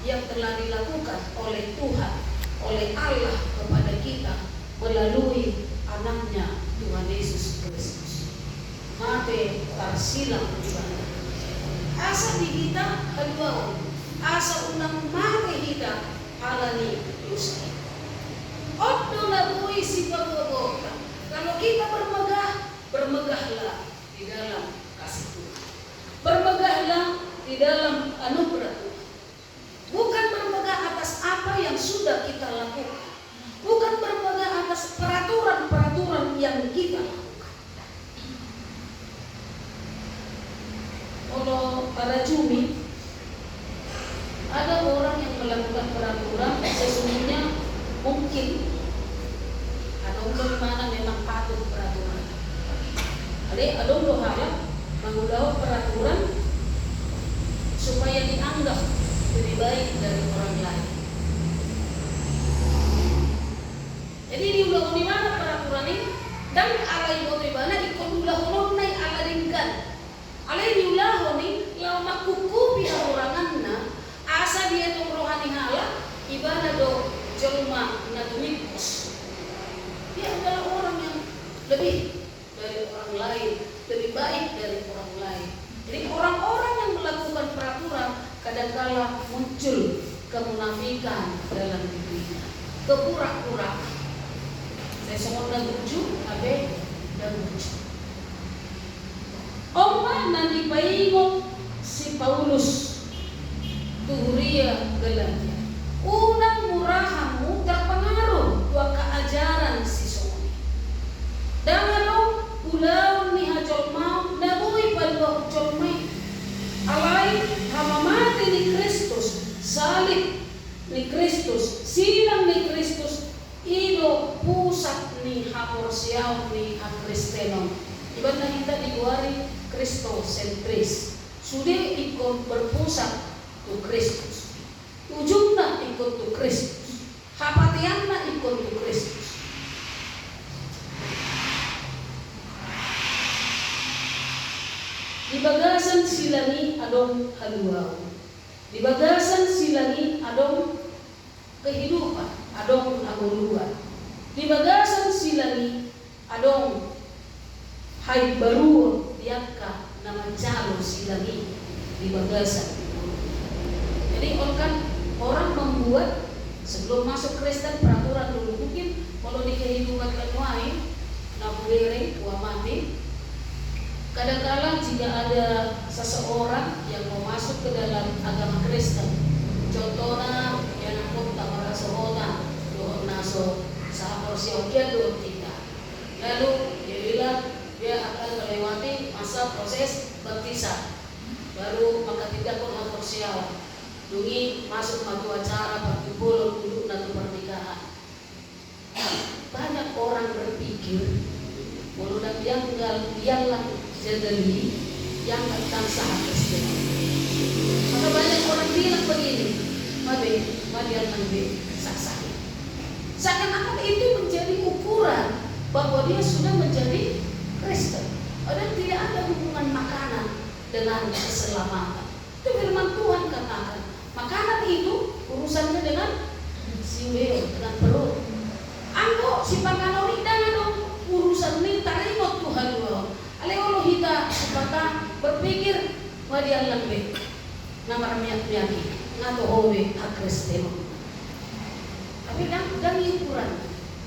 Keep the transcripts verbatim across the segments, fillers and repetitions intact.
yang telah dilakukan oleh Tuhan, oleh Allah kepada kita melalui Anaknya, Tuhan Yesus Kristus. Mate tarsilang di bana. Asa di hita haluaon, asa unang mate hita ala ni dosa i. On do na boi sipaboaboaonta. Kalau kita bermegah, bermegahlah di dalam kasih Tuhan. Bermegahlah di dalam anugerah Tuhan. Bukan bermegah atas apa yang sudah kita lakukan. Bukan bermegah atas peraturan-peraturan yang kita lakukan. Kalau para jumi, ada orang yang melakukan peraturan, sesungguhnya mungkin adong do di mana memang patut peraturan. Alai adong do halak mangulahon peraturan supaya dianggap lebih baik dari orang lain. Jadi diulahon ibana peraturan i, ndang ala diboto ibana ingkon ulahonon na i ala denggan. Alai diulahon i laho mangkuphupi hahuranganna, asa dietong roha ni halak, ibana do jolma na tumingkos. Dia adalah orang yang lebih dari orang lain, lebih baik dari orang lain. Jadi orang-orang yang melakukan peraturan kadangkala muncul kemunafikan dalam dirinya, kepura-puraan. Sai songon na burju, hape ndang burju. On ma na dipaingot si Paulus tu huria Galatia. Unang mura hamu terpengaruh tu angka ajaran sisongon i. Ndang adong ulaon ni hajolmaon na boi paluahon jolma i. Alai hamamate ni Kristus, salib ni Kristus, silang ni Kristus, i do pusat ni haporseaon ni hakristenon. Ibana hita digoari Kristosentris. Sude ingkon berpusat tu Kristus. Ujungna ingkon tu Kristus. Hapateanna ingkon tu Kristus. Di bagasan silang i adong haluaon. Di bagasan silang i adong kehidupan, adong hangoluan. Di bagasan silang i adong haimbaruon di angka na manjalo silang i di bagasan. Jadi, on kan orang membuat, sebelum masuk Kristen, peraturan dulu. Mungkin kalau di kehidupan na nuaeng, na hubereng, huamate, kadangkala jika ada seseorang yang mau masuk ke dalam agama Kristen, contohna, ianakhonta marhasohotan dohot na so sahaporseaon dohot hita. Lalu dia bilang dia akan melewati masa proses baptisan, baru manghatindanghon haporseaon. Dung i masuk ma tu acara partumpolon, undukna tu pernikahan. Banyak orang berpikir, molo ndang dianggal, diallang jagal i, dianggap ndang sah Kristen. Maka banyak orang bilang begini, "Ma be, ma diallang be, sah sah." Seakan-akan itu menjadi ukuran bahwa dia sudah menjadi Kristen. Padahal tidak ada hubungan makanan dengan keselamatan. Itu firman Tuhan katakan, makanan itu urusannya dengan siuleon, dengan perut. Anggo sipanganon i ndang adong urusan ni taringot tu haluaon. Alai olo hita sipata berpikir, "Ma diallang be, na marmiak-miak i, nga toho be hakristenon." Tapi ndang, ndang i ukuran.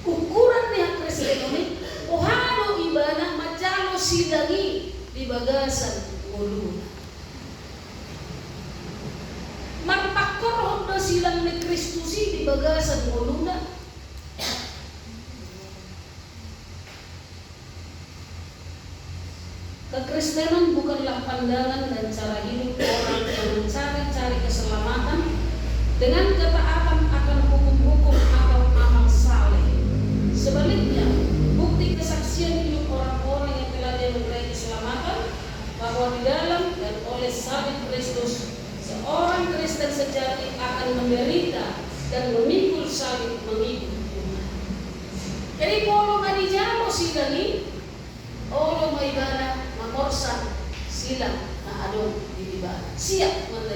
Ukuran ni hakristenon i, boha do ibana manjalo silang i di bagasan ngoluna. Marpangkorhon do silang ni Kristus i di bagasan ngoluna. Kekristenan bukanlah pandangan dan cara hidup orang yang mencari-cari keselamatan dengan ketaatan akan hukum-hukum atau amal saleh. Sebaliknya, bukti kesaksian hidup orang-orang yang telah dianugerahi keselamatan bahwa di dalam dan oleh salib Kristus, seorang Kristen sejati akan menderita dan memikul salib mengikut Tuhan. Jadi, molo nga dijalo silang i, olo ma ibana mangorsan silang na adong di ibana. Siap menderita.